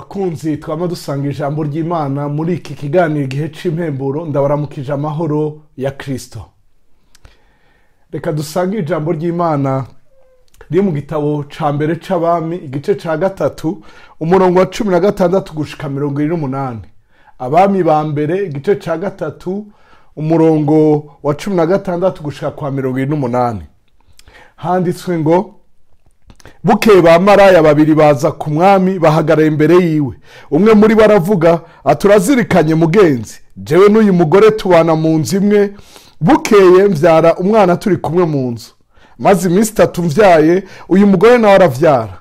Bakunzi twama dusanga ijambo ry'Imana muri iki kiganiro igihe c'impemburo, ndabaramukije amahoro ya Kristo. Reka dusange ijambo ry'Imana riri mu gitabo ca mbere c'Abami, igice ca 3, umurongo wa 16 gushika 28. Abami ba mbere igice ca 3, umurongo wa 16 gushika kwa 28. Handitswe ngo: bukeye ba maraya babiri baza ku mwami bahagarara imbere yiwe. Umwe muri bo aravuga ati: urazirikanye mugenzi, jewe n'uyu mugore tubana mu nzu imwe, bukeye mvyara umwana turi kumwe mu nzu. Maze iminsi 3 mvyaye, uyu mugore nawe aravyara,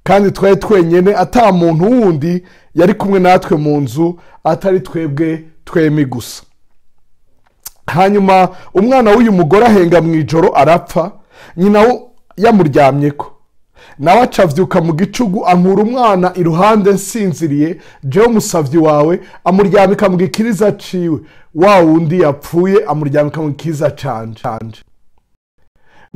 kandi twari twenyene, ata muntu wundi yari kumwe natwe mu nzu atari twebwe twemi gusa. Hanyuma umwana w'uyu mugore ahenga mw'ijoro arapfa, nyina yamuryamyeko. Nawe acavyuka mu gicugu ankura umwana iruhande nsinziriye, jewe umusavyi wawe, amuryamika mu gikiriza ciwe, wa wundi yapfuye amuryamika mu gikiriza canje.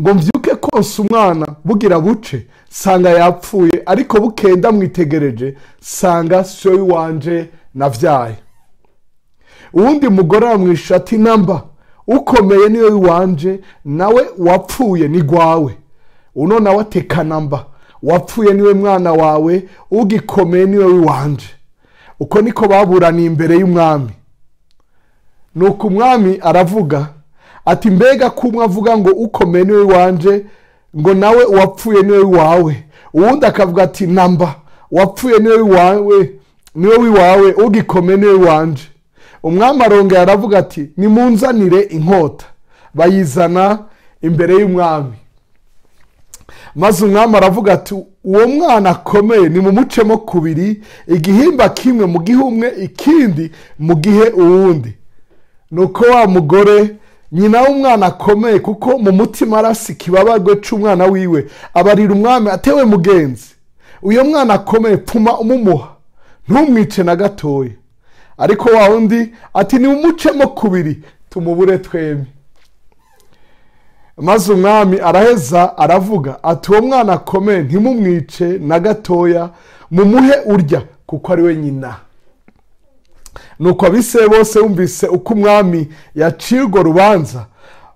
Ngo mvyuke konsa umwana bugira buce, sanga yapfuye, ariko bukeye ndamwitegereje sanga siwe wanje navyaye. Uwundi mugore aramwisha ati: namba ukomeye niwe wanje, nawe wapfuye ni gwawe. Uno nawe ateka namba wapfuye niwe mwana wawe, ugikomeye niwe wanje. Uko niko baburaniye imbere y'umwami. Nuko umwami aravuga ati: mbega kumwe avuga ngo ukomeye niwe wanje, ngo nawe wapfuye niwe wawe. Uwundi akavuga ati: namba wapfuye niwe wawe, niwe wawe, ugikomeye niwe wanje. Umwami arongera aravuga ati: nimunzanire inkota. Bayizana imbere y'umwami. Maze umwami aravuga ati: uwo mwana akomeye nimumucemo kubiri, igihimba kimwe mu gihe umwe, ikindi mu gihe uwundi. Nuko wa mugore nyina w'umwana akomeye, kuko mu mutima arasi ikibabagwe c'umwana wiwe, abarira umwami atewe mugenzi, uyo mwana akomeye pfuma umumuha, ntumwice na gatoya. Ariko wa wundi ati: nimumucemo kubiri tumubure twembi. Maze umwami araheza aravuga ati: uwo mwana akomeye ntimumwice na gatoya, mumuhe urya, kuko ari we nyina. Nuko abise bose bumvise uko umwami yaciye urwo rubanza,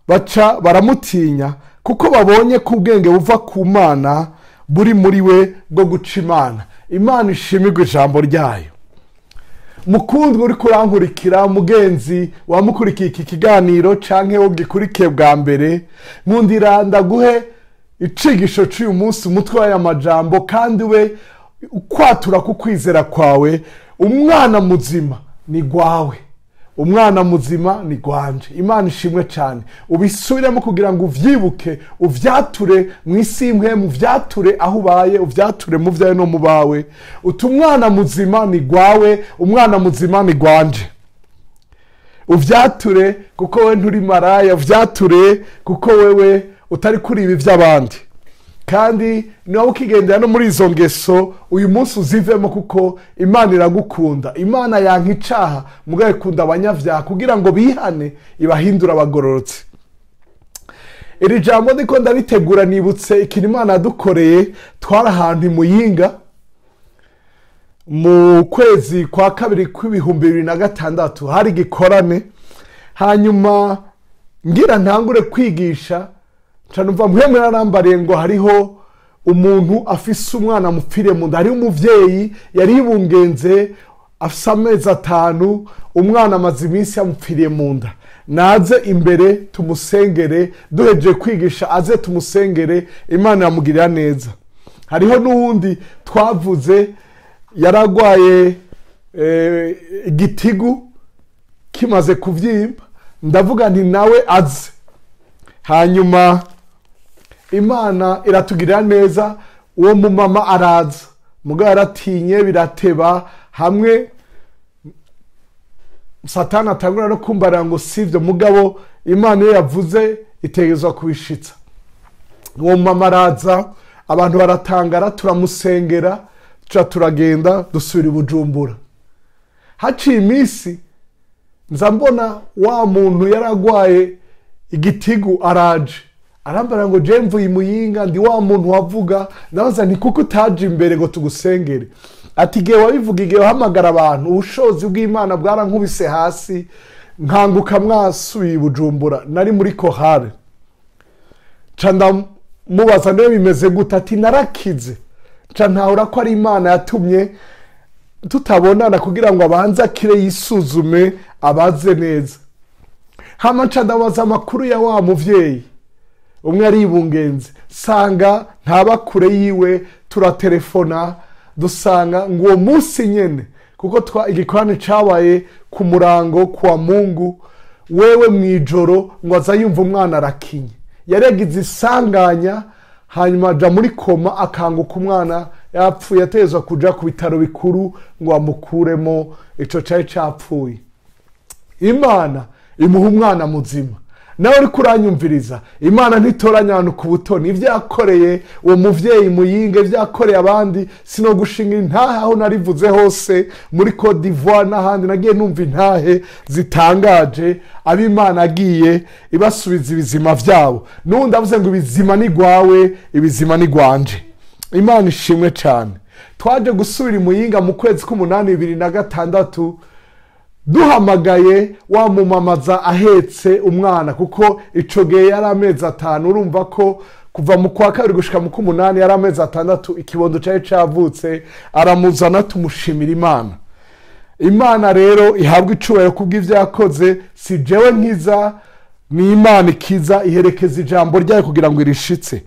baca baramutinya, kuko babonye ko ubwenge buva ku Mana buri muri we bwo guca Imana. Imana ishimirwe ijambo ryayo. Mukundwa uri kurankurikira, mugenzi wamukurikiye iki kiganiro canke ugikurikiye bwa mbere, nkundira ndaguhe icigisho c'uyu munsi, umutwe w'aya majambo, kandi we ukwatura ku kwizera kwawe. Umwana muzima ni gwawe, umwana muzima ni gwanje. Imana ishimwe cyane. Ubisubiremo kugira ngo uvyibuke, uvyature mw'isi imwe, muvyature aho ubaye, uvyature mu vyawe no mu bawe. Uti umwana muzima ni gwawe, umwana muzima ni gwanje. Uvyature kuko we nturi maraya, uvyature kuko wewe utari kuri ibi vy'abandi. Kandi niba ukigendera no muri izo ngeso, uyu munsi uzivemo, kuko Imana iragukunda. Imana yanka icaha, mugabo ikunda abanyavyaha kugira ngo bihane, ibahindure abagororotsi. Iri jambo ndiko ndaritegura nibutse ikintu Imana yadukoreye. Twari ahantu i Muyinga mu kwezi kwa kabiri kw'ibihumbi bibiri na gatandatu, hari igikorane. Hanyuma ngira ntangure kwigisha, nca numva mpwemu yarambariye ngo hariho umuntu afise umwana amupfiriye mu nda. Hariho umuvyeyi yari yibungenze afise amezi 5, umwana amaze iminsi yamupfiriye mu nda. Naze imbere tumusengere, duhejeje kwigisha aze tumusengere, Imana iramugirira neza. Hariho n'uwundi twavuze yaragwaye igitigu kimaze kuvyimba, ndavuga nti nawe aze. Hanyuma Imana iratugirira neza, uwo mumama araza, mugabo yaratinye birateba, hamwe Satani atangura no kumbarira ngo sivyo, mugabo Imana iyo yavuze itegerezwa kubishitsa. Uwo mumama araza, abantu baratangara, turamusengera, tuca turagenda dusubira i Bujumbura. Haciye iminsi nza mbona wa muntu yaragwaye igitigu araje, arambara ngo je mvuye i Muyinga, ndi wa muntu wavuga. Ndabaza nti kuko utaje imbere ngo tugusengere? Ati igihe wabivuga, igihe wahamagara abantu, ubushobozi bw'Imana bwarankubise hasi, nkanguka mwasubiye Bujumbura, nari muri kohare. Nca ndamubaza niba bimeze gute, ati narakize. Nca ntahura ko ari Imana yatumye tutabonana kugira ngo abanze akire, yisuzume, abaze neza. Hama nca ndabaza amakuru ya wa muvyeyi umwe ari ibungenze, sanga ntaba kure yiwe, turatelefona dusanga ngo uwo munsi nyene, kuko igikorane cabaye ku murango kwa Mungu, wewe mwijoro ngo aza yumva umwana arakinye, yaregize isanganya, hanyuma aja muri koma, akanguka umwana yapfuye, atezwa kuja ku bitaro bikuru ngo amukuremo ico cari capfuye. Imana imuha umwana muzima. Nawe uriko uranyumviriza, Imana ntitoranya abantu ku butoni. Ivyo yakoreye uwo muvyeyi Muyinga, ivyo yakoreye abandi, sino gushinga intahe aho narivuze hose muri Cote d'Ivoire n'ahandi, nagiye numva intahe zitangaje, ab'Imana agiye ibasubiza ibizima vyabo. N'ubundi avuze ngo ibizima ni gwawe, ibizima ni gwanje. Imana ishimwe cane. Twaje gusubira i Muyinga mu kwezi k'umunani 2006, duhamagaye wa mumamaza ahetse umwana, kuko ico gihe yari amezi 5. Urumva ko kuva mu kwa kabiri gushika mu k'umunani yari amezi 6, ikibondo cari cavutse, aramuzana tumushimira Imana. Imana rero ihabwa icubahiro kubw'ivyo yakoze. Si jewe nkiza, ni Imana ikiza, iherekeza ijambo ryayo kugira ngo irishitse.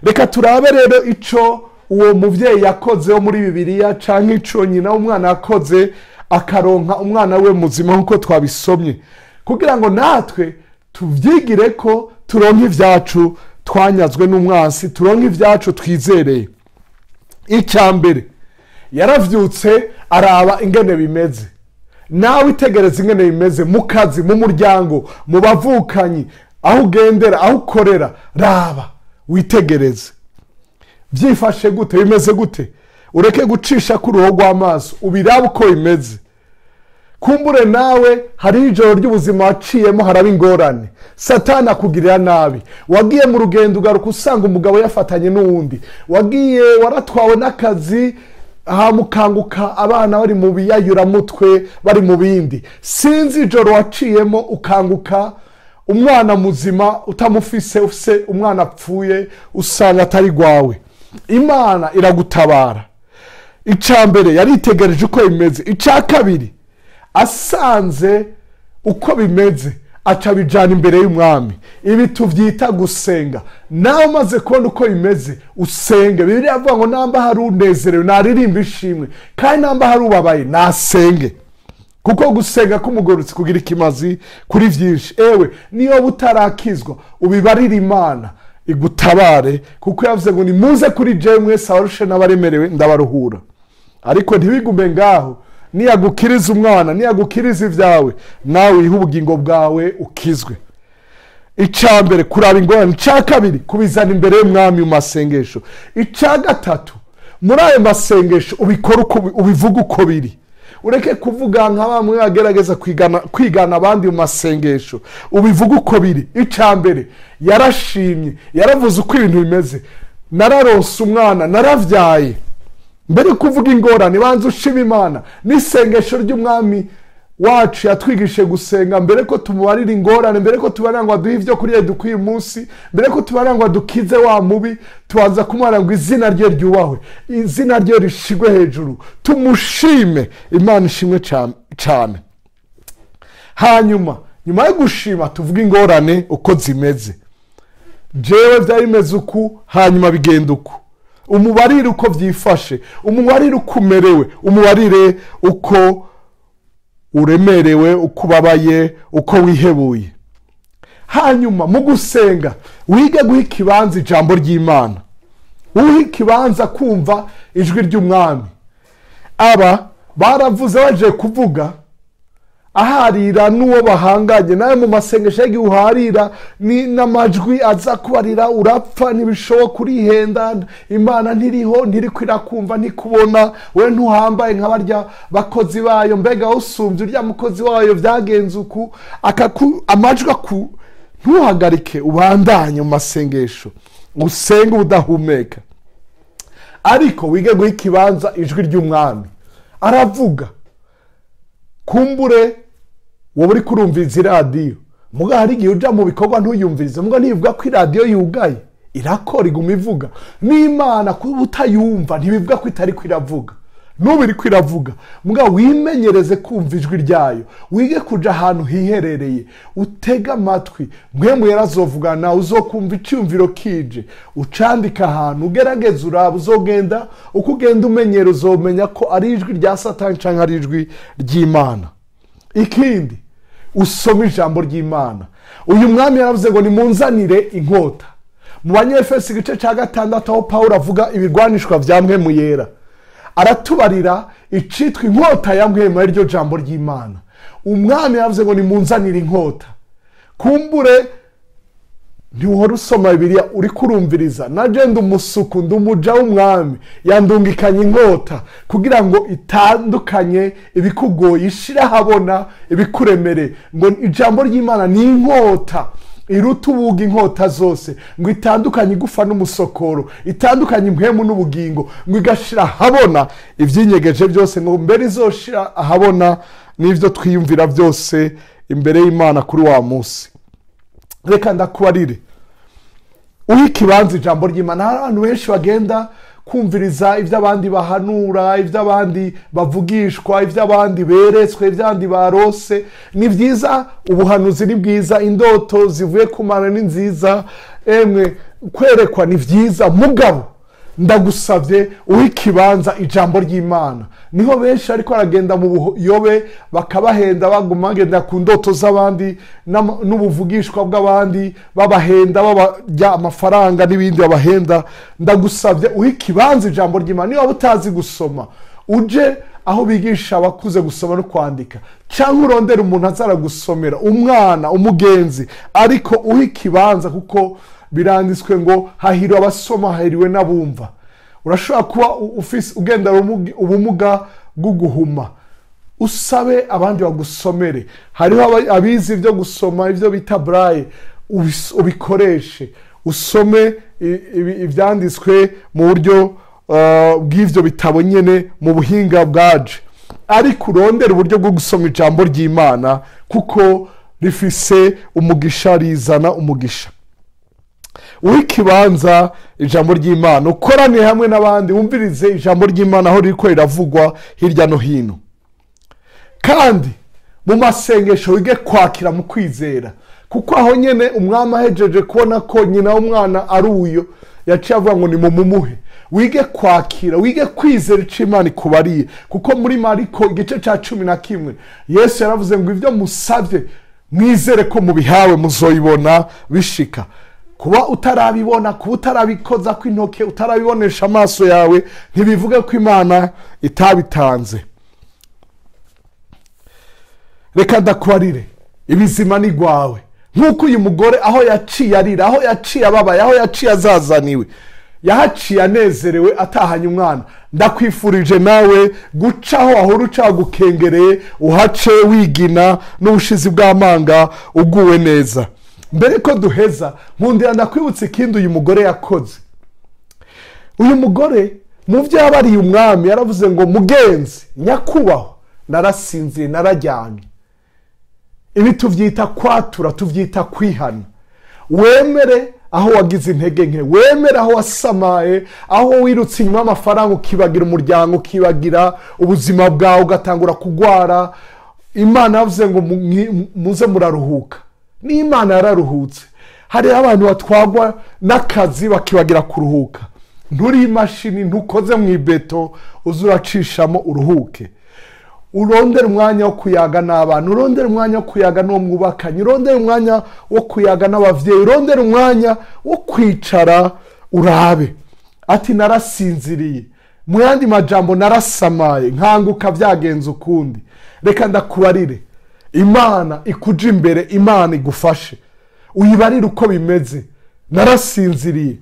Reka turabe rero ico uwo muvyeyi yakoze wo muri Bibiliya, canke ico nyina w'umwana yakoze akaronka umwana we muzima, nkuko twabisomye, kugira ngo natwe tuvyigire ko turonke ivyacu twanyazwe n'umwansi, turonke ivyacu twizereye. Icya mbere, yaravyutse araba ingene bimeze. Nawe itegereze ingene bimeze mu kazi, mu muryango, mu bavukanyi, aho ugendera, aho ukorera, raba witegereze byifashe gute, bimeze gute. Ureke gucisha ku ruhu rw'amaso, ubirabe uko bimeze. Kumbure nawe hari ijoro ry'ubuzima waciyemo, haraba ingorane, Satani akugirira nabi, wagiye mu rugendo ugaruka usanga umugabo yafatanye n'uwundi, wagiye waratwawe n'akazi, hamukanguka abana bari mu biyayuramutwe, bari mu bindi. Sinzi ijoro waciyemo ukanguka umwana muzima utamufise, ufise umwana apfuye, usanga atari gwawe. Imana iragutabara. Icya mbere yaritegereje uko bimeze. Icya kabiri, asanze uko bimeze aca bijana imbere y'umwami. Ibi tuvyita gusenga. Nawe umaze kubona uko bimeze usenge. Bibiliya ivuga ngo namba hari unezerewe naririmba ishimwe, kandi namba hari ubabaye nasenge, kuko gusenga k'umugororotsi kugira ikimazi kuri vyinshi. Ewe niyo butarakizwa ubibarira Imana igutabare, kuko yavuze ngo nimuze kuri jewe mwese abarushe n'abaremerewe ndabaruhura. Ariko ntibigume ngaho, niyagukiriza umwana, niyagukiriza ivyawe, nawe wihe ubugingo bwawe ukizwe. Icya mbere kuraba ingorane, icya kabiri kubizana imbere y'umwami mu masengesho, icya gatatu muri ayo masengesho ubikora uko ubivuga uko biri. Ureke kuvuga nka bamwe bagerageza kwigana abandi mu masengesho, ubivuga uko biri. Icya mbere yarashimye, yaravuze uko ibintu bimeze, nararonse umwana, naravyaye. Mbere kuvuga ingorane banza ushima Imana. N'isengesho ry'umwami wacu yatwigishe gusenga, mbere ko tumubarira ingorane, mbere ko tubarira ngo aduhe ivyo kurya dukwiye umunsi, mbere ko tubarira ngo adukize wa mubi, tubanza kumubara ngo izina rye ryubahwe, izina rye rishigwe hejuru, tumushime. Imana ishimwe cane. Hanyuma nyuma yo gushima tuvuga ingorane uko zimeze. Jewe vyari bimeze uku, hanyuma bigenda uku. Umubarire uko vyifashe, umubarire uko umerewe, umubarire uko uremerewe, uko ubabaye, uko wihebuye. Hanyuma mu gusenga wige guha ikibanza ijambo ry'Imana, uhe ikibanza kumva ijwi ry'umwami. Aba baravuze baje kuvuga aharira n'uwo bahanganye nawe mu masengesho yagiye uharira ni n'amajwi aza kubarira, urapfa ntibishoboka, urihenda, Imana ntiriho, ntiriko irakumva, ntikubona, we ntuhambaye nka barya bakozi bayo, mbega usumbye urya mukozi wayo vyagenze uku. Amajwi ntuhagarike, ubandanye mu masengesho, usenge udahumeka. Ariko wige guha ikibanza ijwi ry'umwami. Aravuga. Kumbure wowe uri kurumviriza iradiyo, muga hari igihe uja mu bikorwa ntuyumvirize, muga ntibivuga ko iradiyo yugaye, irakora iguma ivuga. N'Imana kuba utayumva ntibivuga ko itari iravuga, n'ubu iriko iravuga. Muga wimenyereze kumva ijwi ryayo, wige kuja ahantu hiherereye, utege amatwi. Mpwemu yarazovugana, uzokumva iciyumviro kije, ucandika ahantu, ugerageze urabe, uzogenda uko ugenda umenyera, uzomenya ko ari ijwi rya Satani canke ari ijwi ry'Imana. Ikindi, usome ijambo ry'Imana. Uyu mwami yaravuze ngo nimunzanire inkota. Mu Banyefeso igice ca 6 aho Pawulo avuga ibirwanishwa vya Mpwemu Yera, aratubarira icitwa inkota ya Mpwemu, ariryo jambo ry'Imana. Umwami yaravuze ngo nimunzanire inkota. Kumbure ntiwuhora usoma Bibiliya, uri kurumviriza. Naje ndi umusuku, ndi umuja w'umwami, yandungikanye inkota kugira ngo itandukanye ibikugoye, ishire ahabona ibikuremere. Ngo ijambo ry'Imana ni inkota iruta ubuga inkota zose, ngo itandukanye igufa n'umusokoro, itandukanye impwemu n'ubugingo, ngo igashira ahabona ivyinyegeje byose, ngo mbere izoshira ahabona n'ivyo twiyumvira byose imbere y'Imana kuri wa munsi. Reka ndakubarire, uha ikibanza ijambo ry'Imana. Hari abantu benshi bagenda kumviriza ivyo abandi bahanura, ivyo abandi bavugishwa, ivyo abandi beretswe, ivyo abandi barose. Ni vyiza, ubuhanuzi ni bwiza, indoto zivuye ku Mana ni nziza, emwe kwerekwa ni vyiza. Mugabo ndagusavye uha ikibanza ijambo ry'Imana. Niho benshi ariko aragenda mu buyobe, bakabahenda, baguma bagenda ku ndoto z'abandi n'ubuvugishwa bw'abandi, babahenda, babarya amafaranga n'ibindi babahenda. Ndagusavye uha ikibanza ijambo ry'Imana. Niba utazi gusoma, uje aho bigisha abakuze gusoma no kwandika, cyangwa urondera umuntu azaragusomera, umwana, umugenzi, ariko uha ikibanza, kuko biranditswe ngo hahiriwe abasoma, hahiriwe n'abumva. Urashobora kuba ufise ugenda ubumuga bwo guhuma, usabe abandi bagusomere. Hariho abizi ibyo gusoma, ibyo bita braille, ubikoreshe, usome ivyanditswe mu buryo bw'ivyo bitabo nyene, mu buhinga bwaje. Ariko urondere uburyo bwo gusoma ijambo ry'Imana, kuko rifise umugisha, rizana umugisha. Uha ikibanza ijambo ry'Imana, ukorane hamwe n'abandi, wumvirize ijambo ry'Imana aho ririko riravugwa hirya no hino. Kandi mu masengesho wige kwakira mu kwizera, kuko aho nyene umwami ahejeje kubona ko nyina w'umwana ari uyo, yaciye avuga ngo nimumumuhe. Wige kwakira, wige kwizera ico Imana ikubariye, kuko muri Mariko igice ca 11 Yesu yaravuze ngo ivyo musavye mwizere ko mubihawe muzoyibona bishika. Kuba utarabibona, kuba utarabikoza kw'intoke, utarabibonesha amaso yawe, ntibivuge ko Imana itabitanze. Reka ndakubarire, ibizima ni gwawe. Nk'uko uyu mugore aho yaciye arira, aho yaciye ababaye, aho yaciye azazaniwe, yahaciye anezerewe atahanye umwana. Ndakwifurije nawe gucaho wahora ucagukengereye, uhace wigina n'ubushizi bw'amanga, uguwe neza. Mbere ko duheza, nkundira ndakwibutsa ikindi uyu mugore yakoze. Uyu mugore mu vyo yabariye umwami yaravuze ngo mugenzi, nyakubahwa, narasinziye, nararyamye. Ibi tuvyita kwatura, tuvyita kwihana. Wemere aho wagize intege nke, wemere aho wasamaye, aho wirutse inyuma y'amafaranga ukibagira umuryango, ukibagira ubuzima bwawe, ugatangura kugwara. Imana yavuze ngo muze muraruhuka. N'Imana yararuhutse. Hari abantu batwagwa n'akazi bakibagira kuruhuka. Nturi imashini, ntukoze mu ibeto, uzuracishamo uruhuke. Urondere umwanya wo kuyaga n'abana, urondere umwanya wo kuyaga n'uwo mwubakanye, urondere umwanya wo kuyaga n'abavyeyi, urondere umwanya wo kwicara urabe. Ati narasinziriye, mu yandi majambo narasamaye, nkanguka vyagenze ukundi. Reka ndakubarire, Imana ikuje imbere, Imana igufashe, uyibarire uko bimeze. Narasinziriye.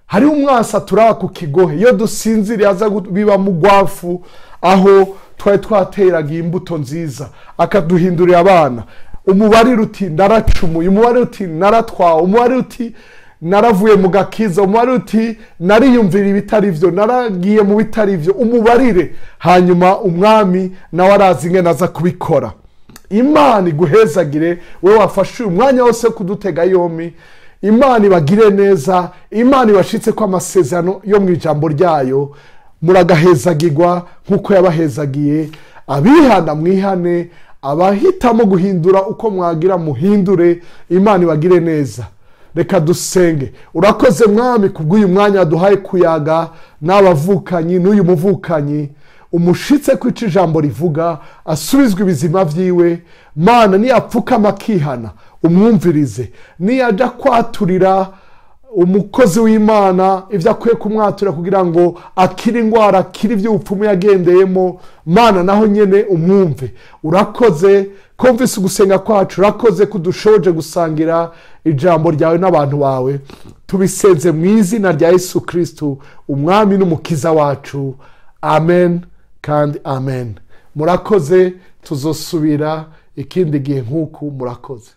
Hari umwasa turaba ku kigohe, iyo dusinziriye aza biba mu gwafu, aho twari twateraga imbuto nziza, akaduhindurira abana. Umubare uti naracumuye, umubare uti naratwawe, umubare uti Naravuye mu gakiza, umubarire uti nariyumvira ibitari byo, naragiye mu bitari byo, umubarire. Hanyuma umwami nawe arazi ingene aza kubikora. Imana iguhezagire we wafashe uyu mwanya wose wo kudutega yombi. Imana ibagire neza, Imana ibashitse ko amasezerano yo mu ijambo ryayo. Muragahezagirwa nk'uko yabahezagiye. Abihana mwihane, abahitamo guhindura uko mwagira muhindure. Imana ibagire neza. Reka dusenge. Urakoze mwami kubw'uyu mwanya waduhaye kuyaga n'abavukanyi n'uyu muvukanyi. Umushitse ko ico ijambo rivuga, asubizwe ibizima vyiwe. Mana, niyapfukama akihana umwumvirize, niyaja kwaturira umukozi w'Imana ivyo akwiye kumwaturira kugira ngo akire ingwara, akire ivy'ubupfumu yagendeyemo, Mana naho nyene umwumve. Urakoze ko mvise ugusenga kwacu, urakoze ko udushoboje gusangira ijambo ryawe n'abantu bawe. Tubisenze mu izina rya Yesu Kristo, umwami n'umukiza wacu. Amen kandi amen. Murakoze, tuzosubira ikindi gihe nk'uku. Murakoze.